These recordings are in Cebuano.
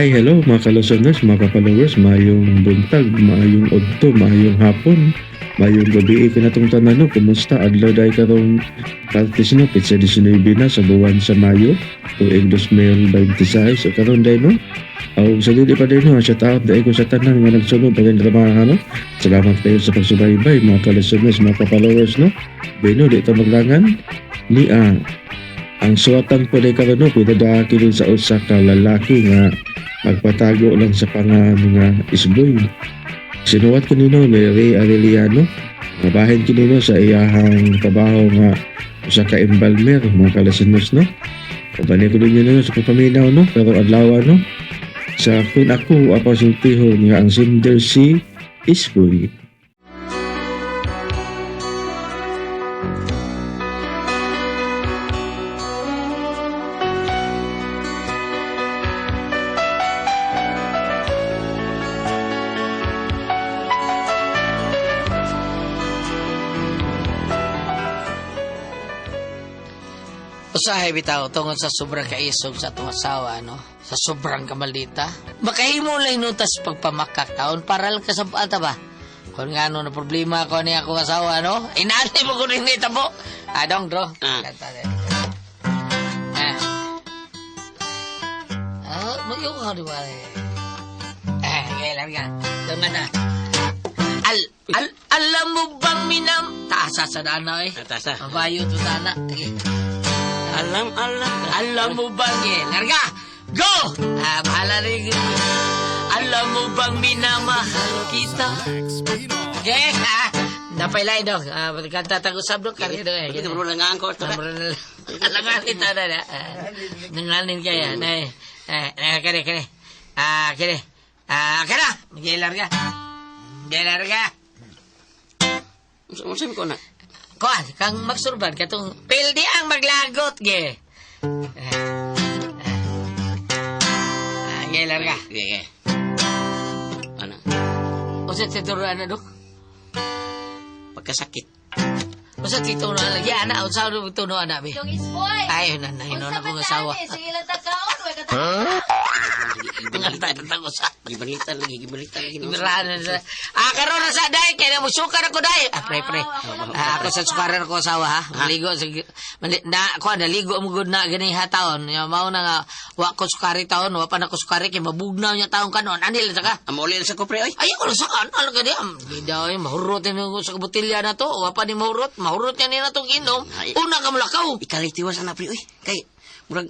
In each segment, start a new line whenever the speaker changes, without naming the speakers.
Hi, hello mga kalusoners, mga kapalowers, maayong buntag, maayong udto, maayong hapon, maayong gabi kanatong tanan no. Kumusta adlaw dahil karong Martes no, petsa 19 na sa buwan sa Mayo, tuig 2026. So karon dahil no, aw sa dili pa dahil no, shout out dahil ko sa tanan nga nagsunod pa rin trabaho no. Salamat kayo sa pagsubaybay mga kalusoners, mga kapalowers no. Beno, di ito maglangan ni ang suwatan po dahil karon no, pinadaki din sa usa ka lalaki nga magpatago lang sa pangan nga isboy. Sinuwat ko nino ni Ray Arellano. Nabahin ko nino sa iyahang trabaho nga usa ka embalmer mga kalasinos no. Kabali ko ninyo no sa pagpaminaw no, pero adlaw no. Sa kun ako apaw sultihon nga ang sender si Isboy.
Usahay bitaw tungod sa sobrang kaisog sa atong asawa, no? Sa sobrang kamalita. Makahimo lang nutas pagpamakak taon para lang kasabata ba? Kung nga ano na problema ko ni akong asawa, no? Inani mo ko rin nita po. Adong, bro.
Ah.
Kanta din. Ah. Ah, mag-iyo ka, di ba? Eh, kailan ka? Tungan na. Al, al, alam mo bang minam... Taasa sa dana, eh.
Tasa.
Mabayo to sana. Sige.
Alam, alam.
Alam mo bang eh, larga! Go! Ah, bahala rin. Alam mo bang minamahal kita? Okay, ah, napailain dong. Ah, kanta tag-usap dong. Kari dong eh.
Hindi bro lang ang ko.
Alanganin ta na. Ah, Nanganin kaya. Na, eh, eh, kani, kani. Ah, kani. Ah, kana. Okay, larga. Okay, larga.
Unsa ko na?
Kuan, kang magsurban katong pildi ang maglagot ge. Ah, ah, ge larga.
Sige, sige. Ano?
Usa tituruan na dok.
Pagkasakit.
Usa tituruan lagi ana unsa do tunuan na bi.
Yung isboy.
Ay na na ino na kong asawa.
Sige lang takaon, way ka
Tunggal ta tang usa.
Gibalitan lagi, gibalitan lagi.
Ibirahan na sa. Ah, karon na sa day kay na musukan ako day. Ah, pre pre. Ah, ako sa sukaran ako asawa ha. Maligo sa na ko naligo mo gud na gani ha taon. Ya mao na nga wa ko sukari taon, wa pa na ko sukari kay mabugnaw niya taon kanon. Anil sa ka.
Amo ulit sa ko pre oy.
Ay, ko sa kan, ano ka di? Di daw, eh, mahurot ni sa botilya na to. Wa pa ni mahurot, mahurot niya ni na itong inom.
Ay.
Una ka mulakaw.
Ikalitiwas ana pre oy. Kay murag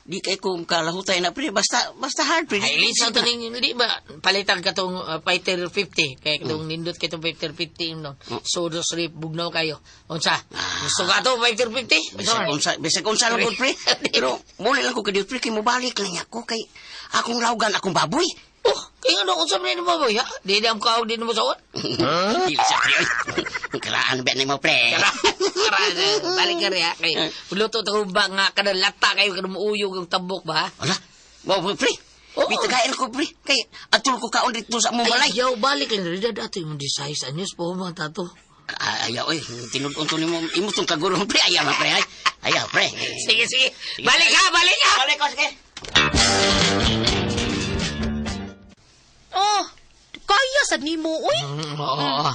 di kay ko kalahutay na pre basta basta hard pre.
Ay, lisa to ning, di ba, palitan ka tong fighter 50. Kaya itong nindot ka itong fighter 50 inom. So, dos rip, bugnaw kayo. Unsa, gusto ka to fighter 50?
Bisag unsa, bisag unsa lang gud pre. Pero muli lang ko kay pre kay mobalik lang niya ko kay akong lawgan akong baboy.
Oh, kaya nga unsa man ni mo boy, ha? Di na mo kaog, di na mo sawon.
Dili sa pre oy. Karaan ba nimo pre?
Kara, kara, balik ka rin, ha? Kay, luto ta ba nga kada lata kayo, kada muuyog ang tabok ba, ha?
Wala. Wow, pre.
Oo.
Bitagain ko pre. Kay atul ko kaon dito sa among balay.
Ay, yaw, balik lang rin. Dati mo di size anyos po mga tato.
Ayaw, oy. Tinud-on to nimo. Imo tong kagurong, pre. Ayaw na, pre. Ay. Ayaw, pre.
Sige, sige. Balik ha, balik ha!
Balik ko, sige.
Oh, kaya sad nimo uy.
Oo.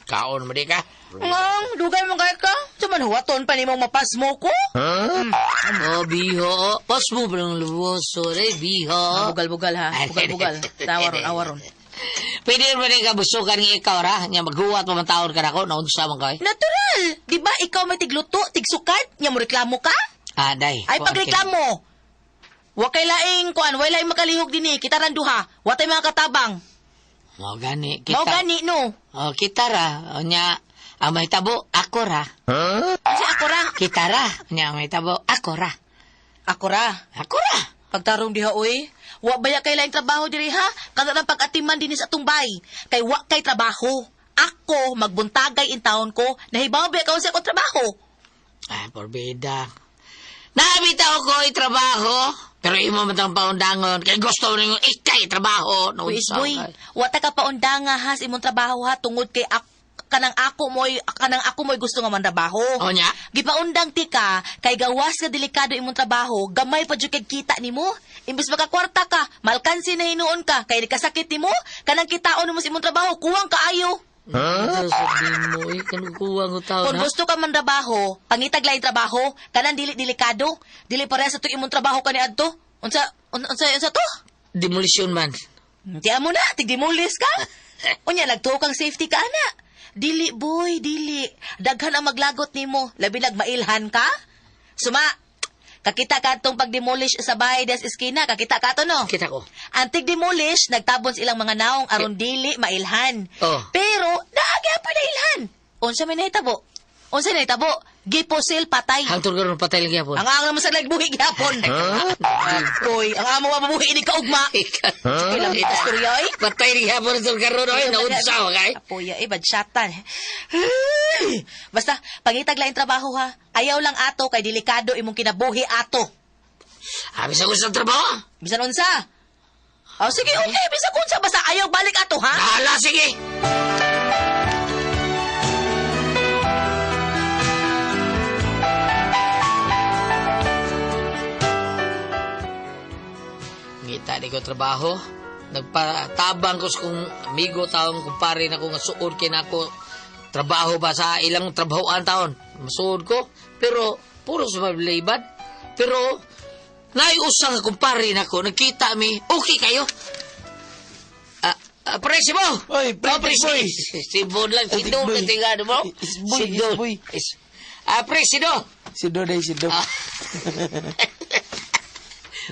Kaon mo di ka?
Ngang, dugay mo kay ka. Sa man huwaton pa nimo mapasmo ko.
Oh, biho. Pas mo ba ng luwas? Sorry, biho.
Bugal-bugal ha. Bugal-bugal. Tawaron, awaron.
Pwede mo rin ka busukan nga ikaw ra. Nya maghuwat pa man taon ka na ako. Naunsa man kay.
Natural. Di ba ikaw may tigluto, tigsukad, nya mo reklamo ka?
Ah, day.
Ay pagreklamo. Wa kay laing kuan, way laing makalihok dinhi, kita ran duha. Wa tay mga katabang.
Mao gani. Kita.
Mao gani no.
Oh, kita ra. O, Nya, ang mahitabo, ako ra.
Kasi ako ra.
Kita ra. Nya, ang mahitabo, ako ra.
Ako ra.
Ako ra.
Pagtarong diha oy, wa baya kay laing trabaho diri ha? Kada lang pag-atiman dinhi sa atong bay. Kay wa kay trabaho. Ako magbuntagay in taon ko, nahibaw ba ka sa akong trabaho?
Ah, porbida. Nabitaw ko trabaho. Pero imo man tang paundangon. Kay gusto mo ikay trabaho.
Uy,
Naunsa
boy,
kay.
wa ta ka paundanga ha sa imong trabaho ha tungod kay Kanang ako mo'y kanang ako mo'y gusto nga mantrabaho.
O nya?
Gipaundang ti ka kay gawas nga delikado imong trabaho, gamay pa jud kay kita nimo. Imbes makakwarta ka, malkansi na hinuon ka kay kasakit nimo, kanang kitaon nimo sa imong trabaho kuwang kaayo.
Huh? Sabihin mo, eh, kanukuha ko tao
Kung
na.
gusto ka mantrabaho, pangitag laing trabaho, kanang dili delikado, dili pareha sa tuig imong trabaho kaniadto. Unsa unsa unsa to?
Demolition man.
Di mo na, tigdimulis ka. Unya, nagtuo kang safety ka, ana. Dili, boy, dili. Daghan ang maglagot nimo. Labi nagmailhan ka. Suma, kakita ka atong pagdemolish sa bahay des eskina. Kakita ka ato, no?
Kita ko.
Ang tigdemolish, nagtabon sa ilang mga naong aron dili mailhan.
Oh.
Pero, naagya pa na ilhan. Unsa may nahitabo? Unsa may nahitabo? Giposil patay.
Hangtod karon patay lang gyapon.
Ang ang naman sa nagbuhi gyapon. Boy, ang amo mabuhi ini kaugma. Huh? Ilang istorya oy.
Patay lang gyapon sa karon oy, naunsa wa kay.
Apoya, eh, badshatan. Basta, pangitag laing trabaho ha. Ayaw lang ato kay delikado imong kinabuhi ato.
Abi sa gusto trabaho.
Bisan unsa. Oh, sige, okay, bisan unsa basta ayaw balik ato ha.
Hala sige. Ngita di ko trabaho. Nagpatabang ko sa kong amigo taon, kumpare na ko nga suod kay nako trabaho ba sa ilang trabahoan taon. Masuod ko. Pero puro sa mablibad. Pero naiusang nga kumpare nako, nagkita mi, okay kayo. Ah, pre, si Bo!
Oy, pre,
Oh, pre,
boy.
Si Bo lang, si Do,
Boy.
katingado mo.
Is boy,
Si
is
Do.
boy.
Pre, si Do!
Si Doday, si Do.
Ah.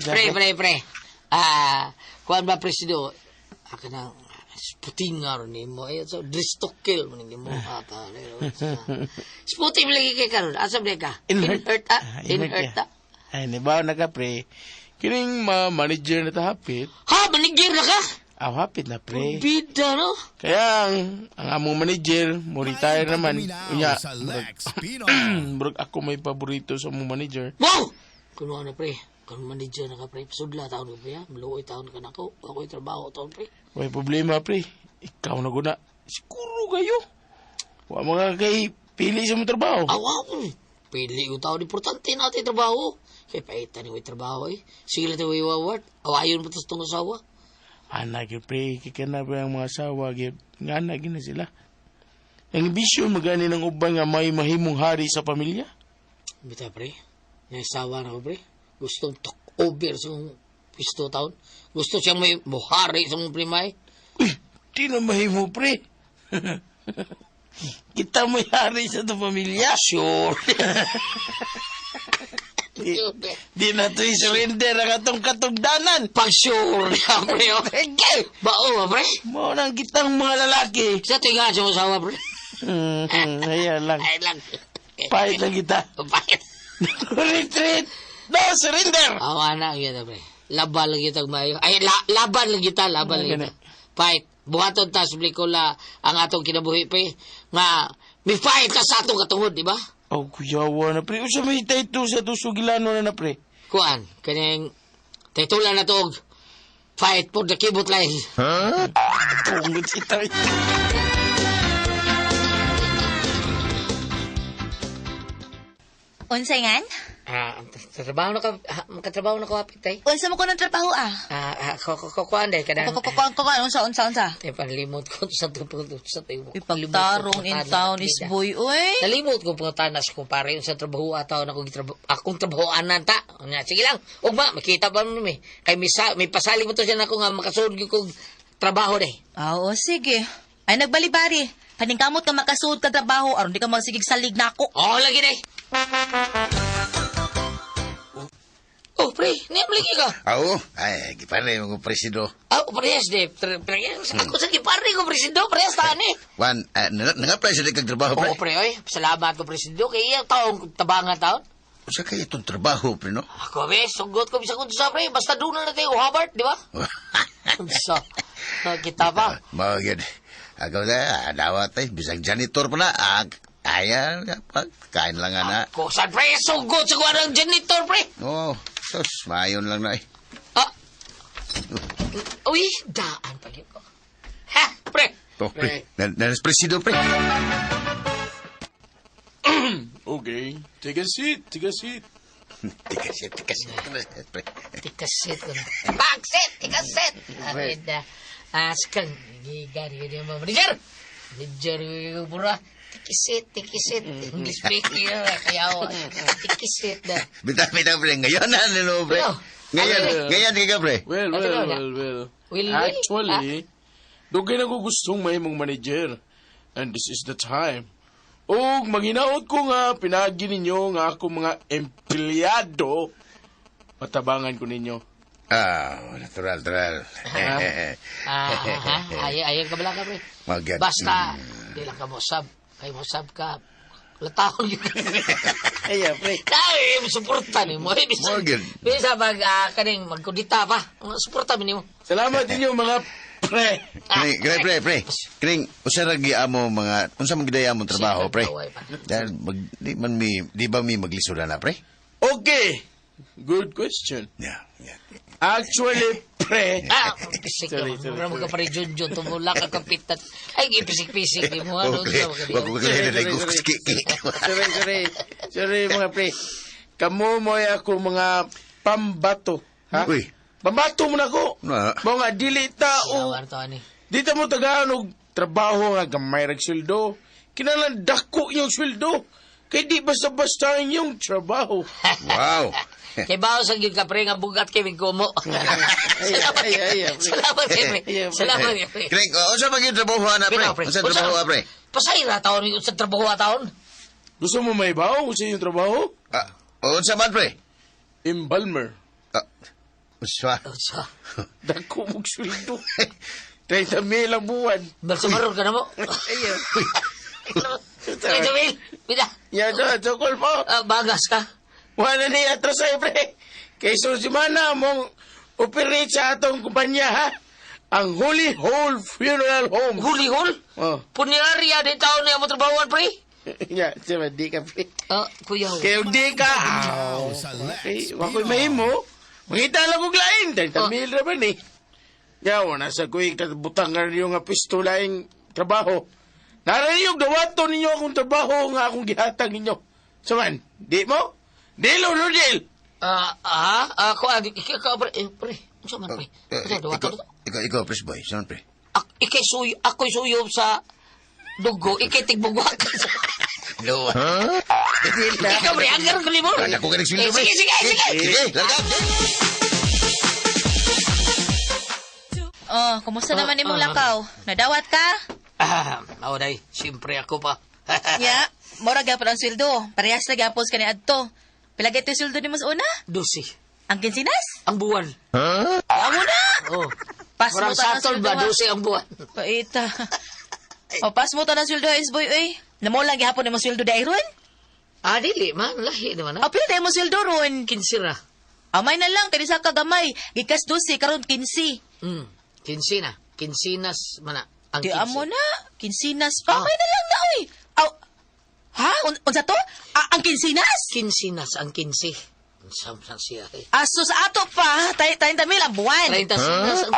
Pre, pre, pre. Ah, kuan ba pre si Do? Aka na, sputing nga ron nimo. Ay, so, dress to kill mo nimo. Ata, sputing lagi kay karon. Asa ba ka?
Inhurt.
Ah, inhurt ah.
Ay, nibaw na ka, pre. Kining ma-manager na ta hapit.
Ha, manigir na ka?
Aw, hapit na, pre.
Bida, no?
Kaya ang among manager, mo retire naman. Unya,
Sa Lex Pino.
murag ako may paborito sa among manager.
Wow! Kuno na pre. Kung manager na ka pre, sudla taon ka pre. ha? Maluoy taon ka na ko. Ako'y trabaho taon pre.
May problema, pre. Ikaw na guna. Siguro kayo. Wa mga kay pili sa mong trabaho.
Aw, aw. Pili yung taon. Importante natin trabaho. Kaya paitan yung trabaho eh. Sige lang tayo iwaward. Awayon mo tas itong asawa.
Ana, gyud pre, kay kana ba ang mga asawa, gyud. Nga na, gyud na sila. Ang bisyo magani ng uban nga may mahimong hari sa pamilya.
Bita pre, naisawa na ko pre. Gustong took over sa mong pisto taon. Gusto siyang may buhari sa mong primay.
Uy, di na mahimo, pre. Kita mo hari sa itong pamilya.
Sure.
Di na to i-surrender ang atong katugdanan.
Pag sure niya pre. Oh.
Okay.
Bao ba pre?
Mao nang kitang mga lalaki.
Sa tinga siya asawa pre.
Ayan lang.
Ay lang.
Pahit lang kita.
Pahit.
Retreat! No surrender!
Awa na kita pre. Laban lang kita mayo. Ay laban lang kita, laban lang kita. Fight. Buhaton ta sa pelikula ang atong kinabuhi pre. Nga may fight ka sa atong katungod, di ba?
Oh, kuyawa na pre. Usa may title sa Sugilano na na pre.
Kuan, kaning titulan na to og Fight for the Kibot Line.
Tungod si tayo.
Unsay ngan?
Ah, trabaho na ka, makatrabaho na ko hapit tay.
Unsa mo ko ng trabaho ah?
Ah, ah, ko ko ko kuan day kanang.
Ko ko ko ko unsa unsa unsa?
Tay panlimot ko sa tupod sa tayo.
Ipagtarong in town is boy oy.
Nalimot ko pangutana sa kumpare sa trabaho ataw na kong gitrabaho akong trabahoanan ta. Nya sige lang. Ugma makita pa man mi. Kay misa, may pasalig mo to siya nako nga makasulod gyud kog trabaho day.
Ah, Oo, sige. Ay nagbalibari. Paningkamot ka makasuod ka trabaho aron di ka magsigig salig nako.
Oh, lagi day. Oh, pre, niya lagi ka.
Oo, ay, gipare mo presido.
Ah, parehas de. Parehas. Ako sa gipare ko, presido. Parehas taan eh.
Wan, nang-apply sa kag trabaho, pre.
Oo, pre, oy. Salamat ko, presido. Kay iyang taong tabangan taon.
Usa kay itong trabaho, pre, no?
Ako, be, sugot ko bisag unsa, pre. Basta doon na natin Hubbard, di ba? So, kita pa.
Mao gyud. Ako na, dawat ay bisag janitor pa na. Ah, ayan, pag kain lang ana.
Ako, saan, pre? Sugot sa kuha ng janitor, pre.
Oo, sus, mayon lang na eh.
Ah. Uy, daan pa yun ko. Ha, pre.
Oh, pre. Na presido, pre.
Okay, take a seat, take a seat.
Tikas, tikas, tikas, pre.
Tikasit ko na. Baksit! Tikasit! Arida. Askang. Gigari ka mo. Manager! Manager ko pura. Tikisit, tikisit. English speaking na. Kaya ako. Tikisit na.
Bitaw, bitaw, pre. Ngayon na, nilo, pre.
Ano?
Ngayon,
Ano?
ngayon, ka, pre.
Well,
Ano
well,
na?
well, well.
Will, will?
Actually, dugay na ko gustong mahimong manager. And this is the time. Og manghinaot ko nga pinagi ninyo nga ako mga empleyado, matabangan ko ninyo.
Ah, natural, natural.
Ah, ha? Ay, ayaw ka bala ka, pre.
Magad.
Basta, di lang ka mosab. Kay mosab ka. Latahon yun.
Ay, pre.
Ay, suporta ni mo. Ay, bisa,
Morgan.
bisa mag, kaning, magkudita pa. Suporta mo nimo.
Salamat ninyo mga pre.
Kring, pre, pre, pre. Kring, usa ra gi amo mga, unsa man giday among trabaho, pre?
Away pa.
Dahil mag, di man mi, di ba mi maglisod na, pre?
Okay. Good question.
Yeah.
Actually, pre.
Ah, pisik
Sorry,
ka.
sorry,
Mura mo ka pare Junjun, tumula ka kapitan. Ay, gipisik-pisik ni mo. Ano,
Okay,
sa mga
wag ko kaya na
Sorry, sorry. Sorry, sorry. Sorry, mga pre. Kamu mo ako mga pambato. Ha?
Uy.
Pambato mo na ko.
Na.
Mga dili ta o
Yawan to, ani.
di ta mo tagaan og trabaho nga gamay rag sweldo. Kinahanglan dako inyong sweldo. Kay di basta-basta ang inyong trabaho.
Wow.
Kay bawo sa gyud ka pre nga bugat kay kumo. Salamat.
Ay, ay, ay, pre.
Salamat kay pre. Salamat kay pre.
Kring, unsa man gyud trabaho na, pre?
Bitaw, pre.
Unsa trabaho, pre?
Pasay ra taon yung sa trabaho taon.
Gusto mo may bawo sa inyong trabaho?
Ah, unsa man, pre?
Embalmer.
Ah, unsa?
Unsa?
Dako mong sweldo. 30 mil ang buwan.
Balsamaron ka na mo.
Ayaw.
30 mil. Bida.
Ya, to, tukol mo.
Ah, bagas ka.
Wala ni atras ay, pre. Kay semana mong operate sa atong kumpanya, ha? Ang Holy Hole Funeral Home.
Huli hol.
Oh.
Punyarya di taon na mo trabahoan pre.
Ya, siya, di ka, pre.
Ah, kuya.
Kaya di ka. Aw. Okay, wako'y mahimo. Mangita lang kong lain. Dahil tamil ra man eh. Ya, wala sa kuy kabutang nga ninyo nga pisto laing trabaho. Naran yung dawato ninyo akong trabaho nga akong gihatag ninyo. So man, di mo? Deal o no deal?
Ah, ah, ako, ikaw, pre, eh, pre, unsa man, pre?
Eh,
Unsa, dawato
ikaw,
to?
ikaw, ikaw, press boy. Saan, pre?
Ikay suyo, ako'y suyo sa dugo, ikay tigbugwak.
No. Huh?
Ikaw, pre, anggar ko limo.
Wala ko kanig sweldo,
Eh,
pre.
sige, sige, sige.
Sige, larga.
Oh, kumusta naman imong lakaw? Nadawat ka?
Ah, mao day, siyempre ako pa.
Ya, mora gyapon ang sweldo. Parehas na gyapon sa kaniadto. Pila gyud sweldo nimo sa una?
12.
Ang kinsinas?
Ang buwan.
Amo na.
Oh.
Pas mo
Murang
ta ng
satol
sweldo.
ba,
ha?
12 ang buwan.
Paita. O, pas mo ta ng sweldo, is boy, oy. Namo lang gihapon nimo sweldo dai ron.
Ah, dili man, lahi naman
O,
ah.
pila dai mo sweldo ron?
15 ra.
Amay na lang, kay sa kagamay. Gikas 12, karon 15.
15 na. 15 nas mana. Ang
Di
15.
amo na, 15 nas pa.
Ah.
Amay na lang na, oy. Aw, ha? Unsa to? Ah, ang 15 nas?
15 nas ang 15. Unsa man siya eh.
Aso sa ato pa, tay 30 mil ang buwan.
30 nas ang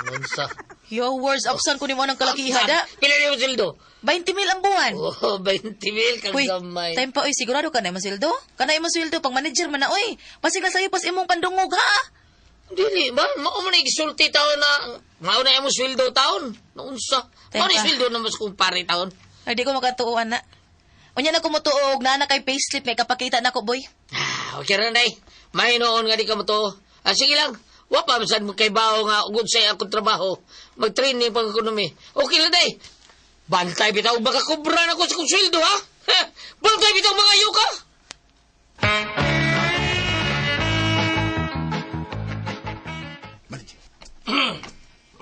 30. Unsa?
Yo, words option ko nimo ng kalakiha da.
Pila ni mo sweldo?
20 mil ang buwan.
Oh, 20 mil kang
Uy,
gamay.
time pa, oy, sigurado ka na imong sweldo? Kana imong sweldo, pang manager man na, oy. Pasig na sa'yo, pas imong pandungog, ha?
Dili ba? Mao man igisulti taon na mao na imong sweldo taon. Naunsa? Mao
Teka.
ni sweldo na mas kumpare taon.
Ay, di ko makatuoan na. Unya na kumutuog, na na kay payslip, may kapakita na ko, boy.
Ah, okay ra day. May noon nga di ka mo to. Ah, sige lang. Wa pa bisan mo kay bao nga ugod sa akong trabaho. Mag-training pag ekonomi. Okay lang day. Bantay bitaw baka kubra na ko sa kong sweldo ha. Ha? Bantay bitaw mga yuka.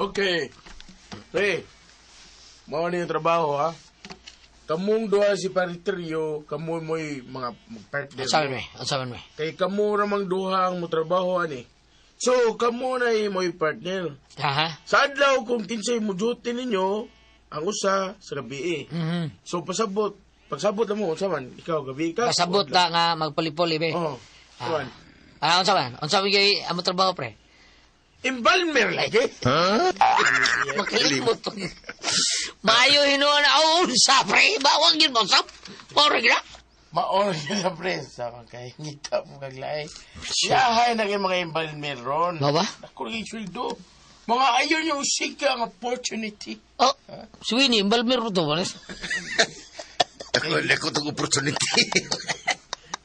Okay. Pre, mao na yung trabaho, ha? Kamong duha si Paritrio, kamo mo'y mga partner.
Unsa man me? Unsa man me?
Kay kamo ramang duha ang motrabaho ani. So, kamo na mo'y partner.
Ha?
Sa adlaw kung kinsay mo duty ninyo, ang usa sa gabi eh.
Mhm.
So pasabot, pagsabot na mo unsa man, ikaw gabi ka.
Pasabot ta nga magpulipuli be.
Oh. Ah.
Ah, unsa man? Unsa man gyud amo trabaho pre?
Embalmer lagi.
Makalimot. Mayo hinuon na unsa pre, bawang yun mo sap. Mao ra gina.
Maor yun na pre, sa kay ngita mo kaglaay. Siyahay na kay mga embalmer ron.
Mao ba?
Ako lagi sweldo. Mga ayon yung sika ang opportunity.
Oh, si Winnie, embalmer mo to, manis.
Ako, lako itong opportunity.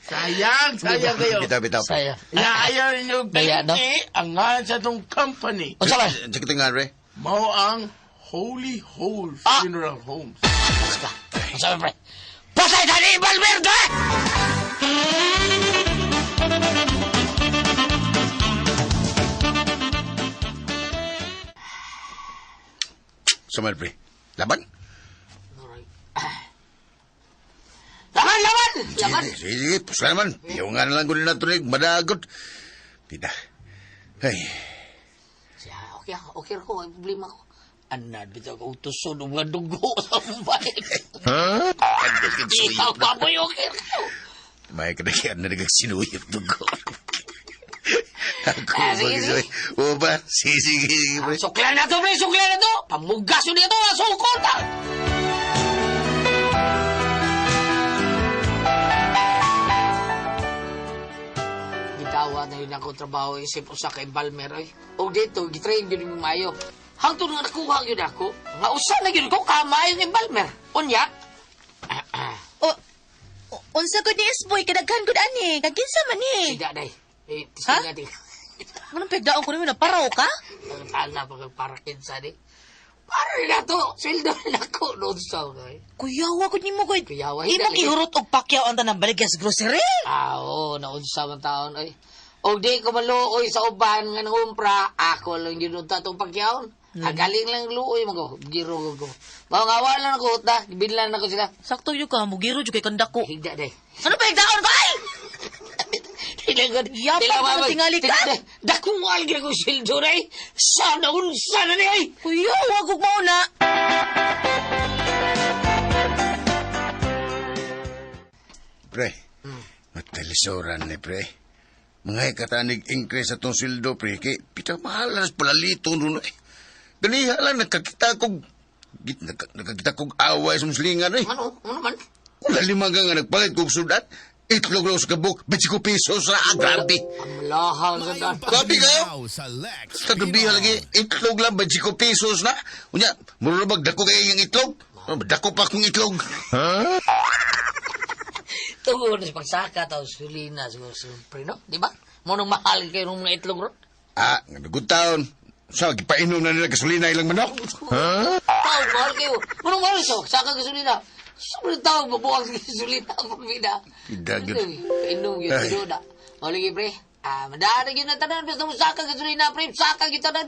Sayang, sayang kayo.
Bitaw, bitaw.
Saya.
Na ayaw ninyo
Daya, no?
ganti ang ngalan sa itong company.
Unsa ba?
Sakit nga, pre.
Mao ang Holy Hole
Ah!
Funeral Homes.
Basta. Unsa ba pre? Patay tani embalmer to! eh!
Samal, pre. Laban?
Laban, laban! Laban!
Sige, sige, sige. Pusla naman. Piyo nga na lang ko nila tunig. Madagot. Pita. Ay,
Siya, okay ako, okay ako, ay problema ko. Anad, bitaw ko utuson, ng mga dugo sa mobile.
Andal kang
Ikaw
suyop
pa
na.
mo yung okay ako.
May kanakian na nagsinuyop dugo. Ako,
Ah, sige,
mag- Oo ba? Sige, sige, sige, pre.
Suklan na to, pre, suklan na to! Pamugas yun dito, sukol ta! Gitawa na yun ako trabaho isip usa kay Balmer oy. Og dito gitrain gyud mi maayo. Hangtod nga nakuha gyud ako, nga usa na gyud ko kamayo ng Balmer. Unya,
O, unsa gud ni Isboy kadaghan gud ani. Kag kinsa man ni?
Tidak day. Eh,
Ha?
tising natin.
Anong pigdaon ko nimo na paraw ka?
Ang tala pag para kinsa ni. Para na to, sweldo na ako noon sa okay.
Kuyawa gud nimo gud.
Kuyawa,
Imo
hindi.
gihurot og pakyaw ang tanang baligya sa grocery.
Ah, oo, naunsa man taon oy. Og di ko maluoy sa uban nga nangumpra, ako lang yun unta tong pagyaon. Agaling lang luoy mago, giro ko. Mao nga wala lang ako ta, gibinlan ako sila.
Sakto yun ka, mugiro jud kay kandako.
Higda day.
Ano pa higdaon ko ay? Yapang ka ng tingali ka?
Dakungal gyud ko sweldo day. Sana unsa na ni ay.
Kuyawa gud mao na.
Pre, matalisuran ni pre. Mga ikatanig increase atong sweldo, pre. Kay, pita mahal na sa palalito nun, eh. Ganiha lang, nakakita kong, nakakita kong away sa muslingan, eh.
Ano? Ano man?
Wala lima nga nga nagpalit kong sudat. Itlog lang sa kabuk, 25 pesos na, ah, grabe.
Amlahan sa dan.
Grabe kayo.
Sa Lex
Kagabihan lagi, itlog lang, 25 pesos na. Unya, mura bag, dako kayo yung itlog? Dako pa akong itlog.
Tungod sa pagsaka taw sulina siguro siyempre no, di ba? Mo nang mahal kayo ng mga itlog ron.
Ah, nga good taon. Sa, gipainom na nila gasolina ilang manok.
Tao mahal kayo. Mo nang mahal so, saka gasolina. Sobrang tao mabuwag sa gasolina ang pamina.
Dagat.
Inom yun,
Ay.
yun na. O lagi pre, ah, madaan yun na tanan basta mo saka gasolina pre, saka gyud tanan.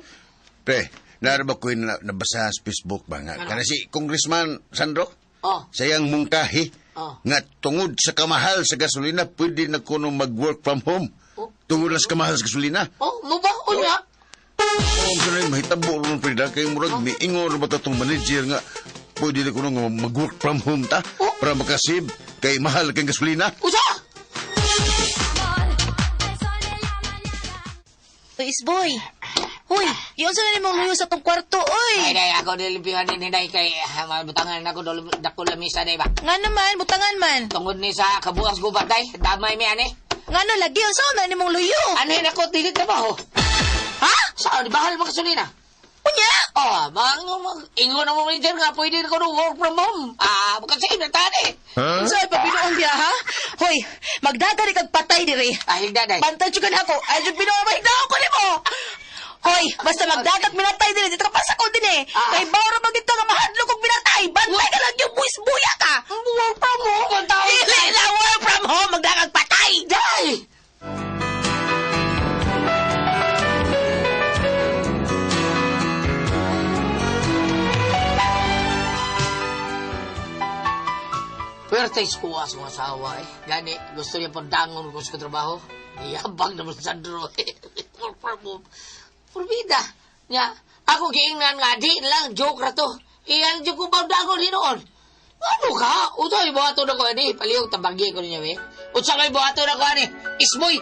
Pre, naraba ko yung nabasa sa Facebook ba nga? Kana si Congressman Sandro,
Oh,
sayang mungkahi,
Oh.
nga tungod sa kamahal sa gasolina, pwede na kuno mag-work from home.
Oh.
Tungod lang sa kamahal sa gasolina.
oh, mo ba unya?
Oh, kanay mahitabo ron pre da kay murag miingon ra ba ta tong manager nga pwede na kuno nga mag-work from home ta
Oh.
para makasave kay mahal kay gasolina.
Usa!
Uy, Isboy. Hoy, iyon sa na nimong luyo sa tong kwarto, oy.
Ay, day, ako nilimpihan ni Day kay ah, mabutangan ako dako lamisa day ba.
Nga naman, butangan man.
Tungod ni sa kabuang gubat day, damay mi ani.
Nga no, lagi, unsa man nimong luyo?
Anhin ako dili trabaho.
Ha?
Saan di bahal mga gasolina?
Unya?
Oh, mga ingon ang manager nga pwede ko no work from home. Ah, kasi na tani.
Unsa ay pabinuong biya, ha? Hoy, magdadari kag patay diri.
Ah, higda day.
Bantay jud ka na ako. Ay jud binuong mahigdaon ko nimo. Hoy, basta magdagat minatay diri dito ka pasakol din eh.
Ah.
Kay bawra ba gito nga mahadlok og binatay. Bantay ka lang yung buwis buya ka.
Work from home ang tao.
Dili na work from home magdagat patay.
Day. Pwerte iskuha sa mga asawa eh. Gani, gusto niya pandangon ko sa trabaho. Iyabang naman sa Sandro eh. Work from home. Purbida. Nya, ako giingnan nga, di lang, joke ra to. Iyan, joke ko pandangon hinoon. Ano ka? Utoy, buhato na ko ani. Palihog, tabagi ko ninyo eh. Unsa may buhato na ko ani? Ismoy!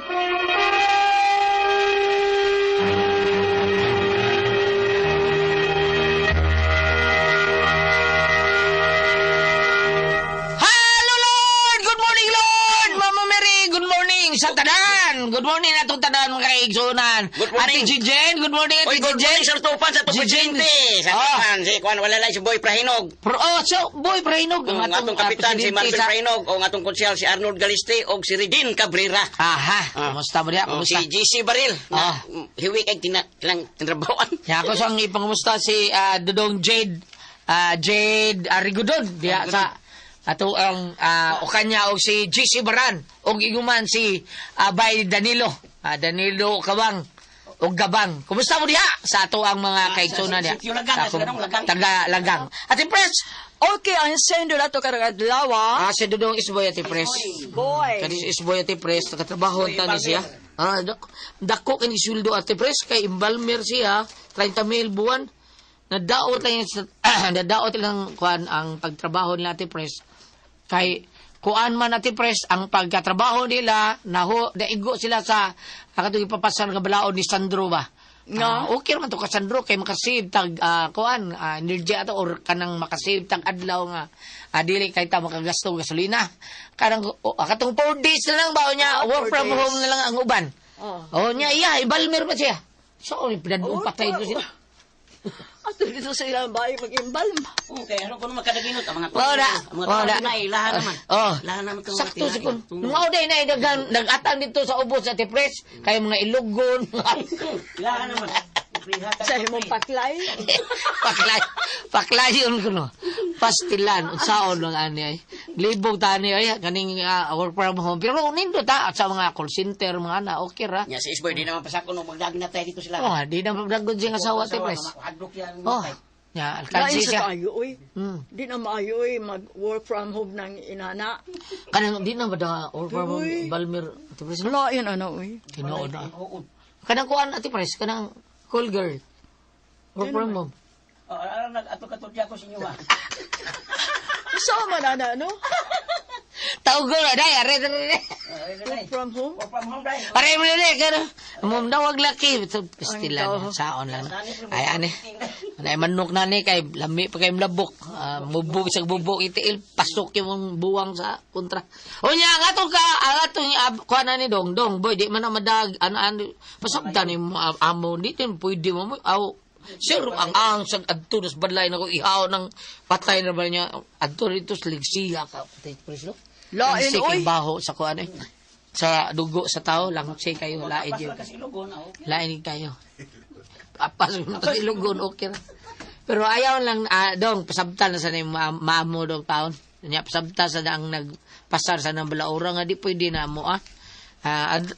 Good morning atong tanan, mga kaigsunan.
Good morning.
Ate Jijen, good morning, Ate
Oy, good
Jijen.
morning, Sir Tupan, sa
Jijen.
presidente. Sa
Ah.
Tupan, si Kuan, wala lang si Boy Prahinog.
Pro, oh, so, Boy Prahinog.
Ang atong kapitan si
presidente
Marvin Prahinog, o ang atong konsyal si Arnold Galiste, o si Redin Cabrera.
Aha,
Ah.
kumusta mo diya?
O
Kumusta?
si GC Baril.
Ah.
Na, hiwi kay tina, lang tinrabawan.
Ya, ako sang ipangamusta si Dodong Jade, Jade Arigodon diya sa ato ang o kanya og si GC Baran og iguman si Bay Danilo, Danilo Kabang og Gabang. Kumusta mo diha sa ato ang mga kaigsunan diha?
sa sitio Lagang,
Sa akong
sa ganong Lagang.
Taga Lagang. Ate Pres,
Okay, ang sendo na to karong adlaw.
Si Dodong Isboy, Ate Pres.
Boy.
Kani si Isboy, Ate Pres, nakatrabaho ta ni siya. Dako kini sweldo, Ate Pres, kay embalmer siya, 30 mil buwan. Nadaot lang yung, nadaot lang kuan ang pagtrabaho nila, Ate Pres. Kay kuan man, Ate Pres, ang pagkatrabaho nila naho naigo sila sa akatong ipapasar nga balaod ni Sandro ba.
No.
Okay man to ka Sandro kay makasave tag kuan energy ato or kanang makasave tag adlaw nga dili kay ta makagasto og gasolina. Kanang oh, katong 4 days na lang ba niya work
4
from
days.
home na lang ang uban.
Oh.
Oh, nya iya ibalmer pa siya. So, pinadong patay ko siya.
Ato dito sa ilang bahay mag-imbalm.
Okay, ano ko naman kadaginot ang mga
Wala.
Ang mga
Wala.
tao na ilahan naman.
Oh.
Ilahan naman itong
Sakto
mga
si kun.
tinain.
Mao day na daghan nag-atang dito sa ubos sa Pres kay mga ilugon.
Ilahan naman.
Sa imong paklay.
Paklay, paklayon ko no. Pastilan, unsaon lang ani ay. Libog tani ay kaning work from home. Pero nindo ta sa mga call center mga ana okay ra.
Nya si Isboy di naman pasako no magdag na tayo dito sila.
Oh, di na pagdagod siyang asawa, Ate Pres.
Hadlok yan.
Oh. Nya, alkansi
Lain sa
siya.
kaayo, uy.
Hmm.
Di na maayo, uy, mag-work from home ng inana.
Kanang di na ba da work from home
Uy.
Balmer, Ate Pres?
Lain ano, uy.
Tinuod na. Kanang kuan, Ate Pres, kanang call girl. Work from home.
Oh, alam nag ato katudya ko sa inyo ah.
Sama na na, no?
Tawag ko na, day, are, are, are.
Work from home.
Work from home dai.
Pare mo na kano. Mum dawag laki so, pastilan
Ang
saon lang. Ay ani. Ay manok na ni kay lami pa kay labok. Mubo sa bubo itiil pasok yung buwang sa kontra. Unya ang atong ka ang atong kuan na ni dong dong boy di man na madag ano ano pasabtan ni mo amo di din pwede mo aw. Sir, ang sa adto nas badlay na ko ihaw ng patay na ba niya adto dito sa ligsiya ka. Patay, preslo.
Lain,
Langsi kay
oy.
baho sa kuan eh. Sa dugo sa tao lang kayo lain yun.
Kasi lugon ah. Okay.
Lain kayo. Apas mo sa ilugon okay ra. Pero ayaw lang dong pasabtan na sa ni maamo dong taon. Nya pasabtan sa ang nagpasar sa nang balaura nga di pwede na mo ah.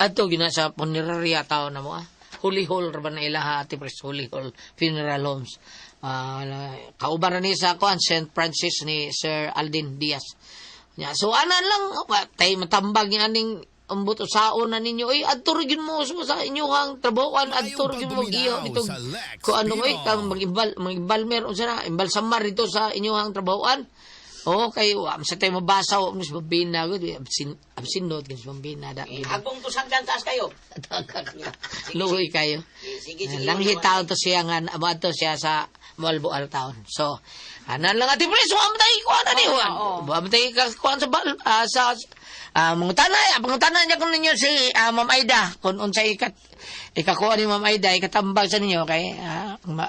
Adto gina sa funeraria taon na mo ah. Holy Hall ra ba na ilaha, Ate Pres, Holy Hall Funeral Homes. Kauban na ni sa kuan St. Francis ni Sir Aldin Diaz. Nya, so anan lang tay matambag ni aning ambot usaon na ninyo oy adto ra gyud mo sa inyong trabahoan adto ra gyud mo iyo dito ko ano oy kang mag-imbal mag-imbalmer unsa na imbalsamar dito sa inyong trabahoan. Oo, kay wa sa tayo mabasa wa mo sa bambina gud absin absinot gud sa bambina da.
Agong to sagdan taas kayo.
Luoy kayo.
Sige, sige.
Langhi taon to siya nga ato siya sa Malboal taon. So, anan lang ati please, wa man tayo kuan ani wa. Wa man tayo kuan sa bal sa mangutana, pangutana niya kun ninyo si Ma'am Aida kung unsay ikat ikakuha ni Ma'am Aida ikatambag sa ninyo kay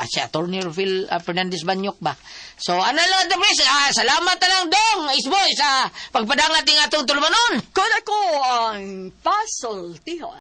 si Attorney Phil Fernandez Banyok ba. So, anan lang ati please, salamat na lang dong Isboy sa pagpadangat ting atong tulumanon.
Kun ako ang pasultihon.